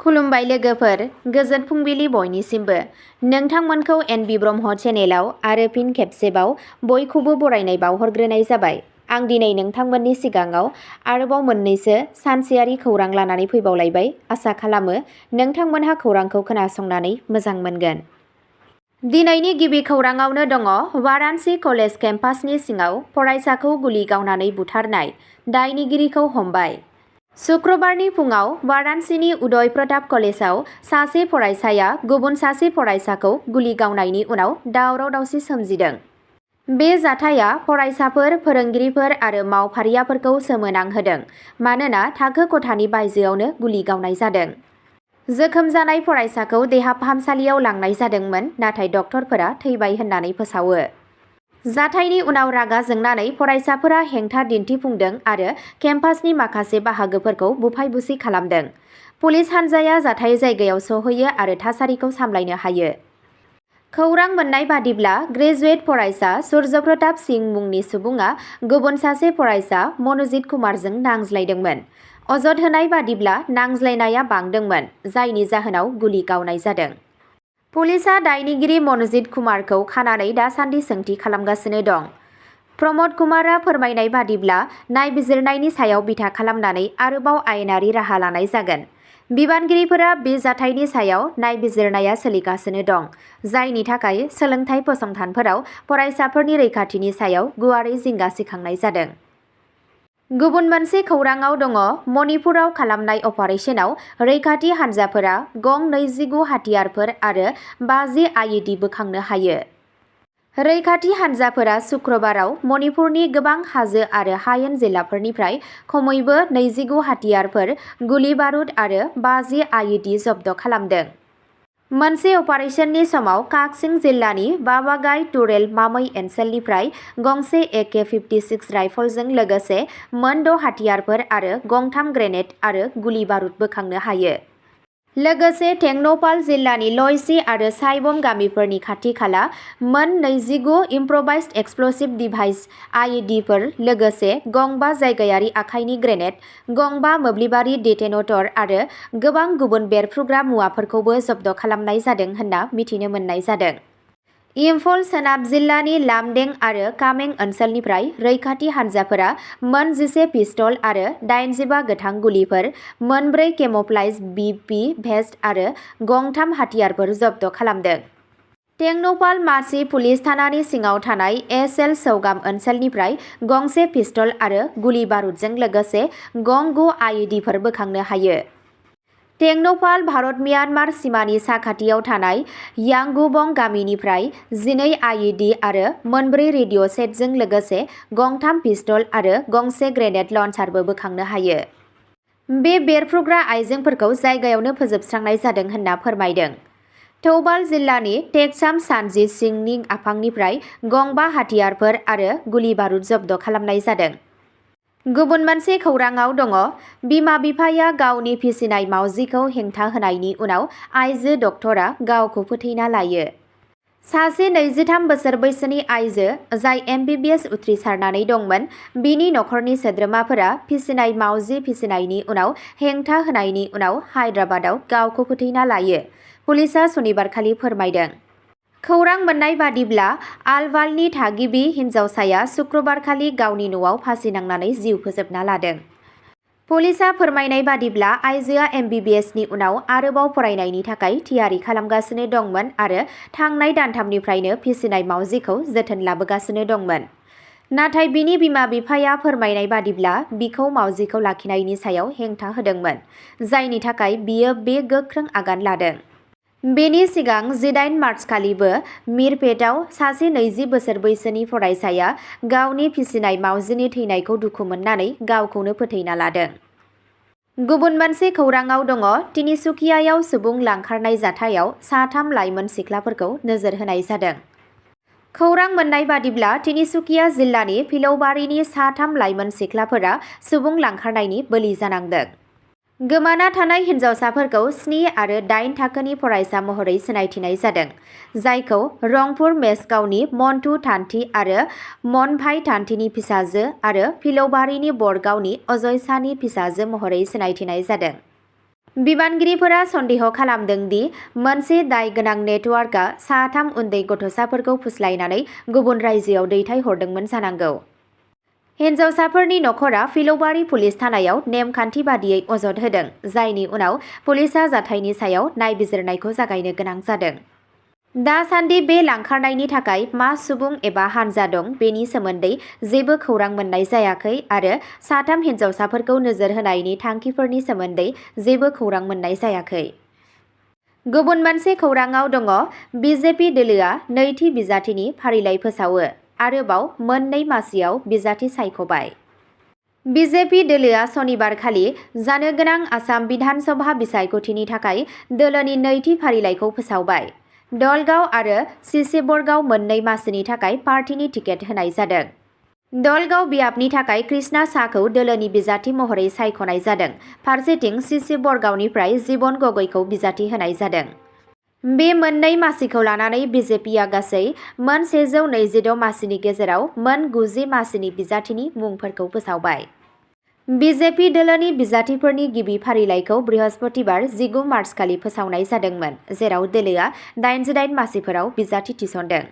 खुलुमबाय लोगोफोर, गोजोन फुंबिलि बयनिसिमबो। नोंथांमोनखौ एनबि ब्रह्म चेनेलाव आरो फिन खेबसेबाव बयखौबो बरायनाय बावहरग्रोनाय जाबाय। आं दिनै नोंथांमोननि सिगाङाव आरोबाव मोननैसो सानसेयारि खौरां लानानै फैबावलायबाय। आसा खालामो नोंथांमोनहा खौरांखौ खोनासंनानै मोजां मोनगोन। दिनैनि गिबि खौराङावनो दङ वाराणसि कलेज केम्पासनि सिङाव फरायसाखौ गुलि गावनानै बुथारनाय, दायनिगिरिखौ हमबाय। शुक्रबारनि फुङाव वाराणसिनि उदय प्रताप कलेजाव सासे फरायसाया गुबुन सासे फरायसाखौ गुलि गावनायनि उनाव दावराव-दावसि सोमजिदों। बे जाथाया फरायसाफोर, फोरोंगिरिफोर आरो मावफारियाफोरखौ सोमोनांहोदों मानोना थाखो खथानि बायजोआवनो गुलि गावनाय जादों। जोखोम जानाय फरायसाखौ देहा फाहामसालियाव लांनाय जादोंमोन, नाथाय डक्टरफोरा थैबाय होननानै फोसावो। जाथायनि उनाव रागा जोंनानै फरायसाफोरा हेंथा दिन्थिफुंदों आरो केम्पासनि माखासे बाहागोफोरखौ बुफाय-बुसि खालामदों। पुलिस हान्जाया जाथाय जायगायाव सौहैयो आरो थासारिखौ सामलायनो हायो। खौरां मोननाय बादिब्ला, ग्रेजुवेट फरायसा सूर्य प्रताप सिंह मुंनि सुबुङा गुबुन सासे फरायसा मनजित कुमारजों नांज्लायदोंमोन। अजद होनाय बादिब्ला नांज्लायनाया बांदोंमोन, जायनि जाहोनाव गुलि गावनाय जादों। पुलिसआ दायनिगिरि मनजित कुमारखौ खानानै दासान्दि सोंथि खालामगासिनो दं। प्रमद कुमारआ फोरमायनाय बादिब्ला, नायबिजिरनायनि सायाव बिथा खालामनानै आरोबाव आयेनारि राहा लानाय जागोन। बिबानगिरिफोरा बे जाथायनि सायाव नायबिजिरनाया सोलिगासिनो दं, जायनि थाखाय सोलोंथाइ फसंथानफोराव फरायसाफोरनि रैखाथिनि सायाव गुवारै जिंगा सिखांनाय जादों। गुबुन मोनसे खौराङाव दङ मणिपुराव खालामनाय अपारेशनाव रैखाथि हान्जाफोरा गं 29 हाथियारफोर आरो 50 आइईडी बोखांनो हायो। रैखाथि हान्जाफोरा शुक्रबाराव मणिपुरनि गोबां हाजो आरो हायेन जिल्लाफोरनिफ्राय खमैबो 29 हाथियारफोर, गुलि बारुद आरो 50 आइईडी जब्द खालामदों। मोनसे अपारेशननि समाव काकसिं जिल्लानि बाबागाई तुरेल मामै ओनसोलनिफ्राय गंसे AK-56 राइफलजों लोगोसे मोन 6 हाथियारफोर आरो गंथाम ग्रेनेड आरो गुलि बारुद बोखांनो हायो। लोगोसे टेंनौपाल जिल्लानि लयसी आरो साइबम गामिफोरनि खाथि-खाला मोन 29 इम्प्र'भाइज्ड एक्सप्ल'सिभ डिभाइस आइईडीफोर लोगोसे गं 5 जायगायारि आखाइनि ग्रेनेड, गं 5 मोब्लिबारि डेटोनेटर आरो गोबां गुबुन बेरफ्रुग्रा मुवाफोरखौबो जब्द खालामनाय जादों होनना मिथिनो मोननाय जादों। इम्फल सोनाब जिल्लानि लामडें आरो कामें ओनसोलनिफ्राय रैखाथि हान्जाफोरा मोन 11 पिस्तल आरो 85 गोथां गुलिफोर, मोन 4 केम'फ्लाइज BP भेस्ट आरो गं 3 हाथियारफोर जब्द खालामदों। टेंनौपाल माची पुलिस थानानि सिङाव थानाय SL सौगाम ओनसोलनिफ्राय गंसे पिस्तल आरो गुलि बारुदजों लोगोसे गं 9 आइईडीफोर बोखांनो हायो। टेंनौपाल भारत-म्यानमार सिमानि साखाथियाव थानाय यांगुबं गामिनिफ्राय 12 आइईडी आरो मोन 4 रेडिअ' सेटजों लोगोसे गं 3 पिस्तल आरो गंसे ग्रेनेड लन्चारबो बोखांनो हायो। बे बेरफ्रुग्रा आइजेंफोरखौ जायगायावनो फोजोबस्रांनाय जादों होनना फोरमायदों। थौबाल जिल्लानि टेकसाम सानजित सिंहनि आफांनिफ्राय गं 5 हाथियारफोर आरो गुलि बारुद जब्द खालामनाय जादों। गुबुन मोनसे खौराङाव दङ बिमा-बिफाया गावनि फिसिनाय मावजिखौ हेंथा होनायनि उनाव आइजो डक्टरा गावखौ फोथैना लायो। सासे 23 बोसोर बैसोनि आइजो, जाय MBBS उथ्रिसारनानै दंमोन, बिनि नखरनि सोद्रोमाफोरा फिसिनाय मावजि फिसिनायनि उनाव हेंथा होनायनि उनाव हायद्राबादाव गावखौ फोथैना लायो, पुलिसआ सनिबारखालि फोरमायदों। खौरां मोननाय बादिब्ला, आलवालनि थागिबि हिन्जावसाया शुक्रबारखालि गावनि न'आव फासि नांनानै जिउ फोजोबना लादों। पुलिसआ फोरमायनाय बादिब्ला, आइजोआ MBBSनि उनाव आरोबाव फरायनायनि थाखाय थियारि खालामगासिनो दंमोन आरो थांनाय दानथामनिफ्रायनो फिसिनाय मावजिखौ जोथोन लाबोगासिनो दंमोन। नाथाय बिनि बिमा-बिफाया फोरमायनाय बादिब्ला बिखौ मावजिखौ लाखिनायनि सायाव हेंथा होदोंमोन, जायनि थाखाय बियो बे गोख्रों आगान लादों। बेनि सिगां 18 मार्चखालिबो मिरपेटआव सासे 20 बोसोर बैसोनि फरायसाया गावनि फिसिनाय मावजिनि थैनायखौ दुखु मोननानै गावखौनो फोथैना लादों। गुबुन मोनसे खौराङाव दङ तिनिसुकियायाव सुबुं लांखारनाय जाथायाव सा 3 लाइमोन सिख्लाफोरखौ नोजोर होनाय जादों। खौरां मोननाय बादिब्ला, तिनिसुकिया जिल्लानि फिलौबारिनि सा 3 लाइमोन सिख्लाफोरा सुबुं लांखारनायनि बोलि जानांदों। गोमाना थानाय हिन्जावसाफोरखौ 7 आरो 8 थाखोनि फरायसा महरै सिनायथिनाय जादों, जायखौ रंपुर मेसगावनि मन्टु थान्थि आरो मनभाई थान्थिनि फिसाजो आरो फिलौबारिनि बरगावनि अजय शाहनि फिसाजो महरै सिनायथिनाय जादों। बिबानगिरिफोरा सन्देह खालामदों दि मोनसे दाय गोनां नेटवार्कआ साथाम उन्दै गथ'साफोरखौ फुस्लायनानै गुबुन रायजोआव दैथायहरदोंमोन जानांगौ। हिन्जावसाफोरनि नखरा फिलौबारि पुलिस थानायाव नेमखान्थि बादियै अजद होदों, जायनि उनाव पुलिसआ जाथायनि सायाव नायबिजिरनायखौ जागायनो गोनां जादों। दासान्दि बे लांखारनायनि थाखाय मा सुबुं एबा हानजा दं बेनि सोमोन्दै जेबो खौरां मोननाय जायाखै आरो साथाम हिन्जावसाफोरखौ नोजोर होनायनि थांखिफोरनि सोमोन्दै जेबो खौरां मोननाय जायाखै। गुबुन मोनसे खौराङाव दङ बिजेपि दोलोआ नैथि बिजाथिनि फारिलाइ फोसावो, आरोबाव मोननै मासियाव बिजाथि सायख'बाय। बिजेपि दोलोआ सनिबारखालि जानो गोनां आसाम बिधान सभा बिसायख'थिनि थाखाय दोलोनि नैथि फारिलाइखौ फोसावबाय। दलगाव आरो शिशिबरगाव मोननै मासिनि थाखाय पार्टीनि टिकेट होनाय जादों। दलगाव बियाबनि थाखाय कृष्णा साहखौ दोलोनि बिजाथि महरै सायख'नाय जादों। फारसेथिं शिशिबरगावनिफ्राय जीवन गगैखौ बिजाथि होनाय जादों। बे मोननै मासिखौ लानानै बिजेपिआ गासै मोन 126 मासिनि गेजेराव मोन 90 मासिनि बिजाथिनि मुंफोरखौ फोसावबाय। बिजेपि दोलोनि बिजाथिफोरनि गिबि फारिलाइखौ बृहस्पतिबार 19 मार्चखालि फोसावनाय जादोंमोन, जेराव दोलोआ 88 मासिफोराव बिजाथि थिसनदों।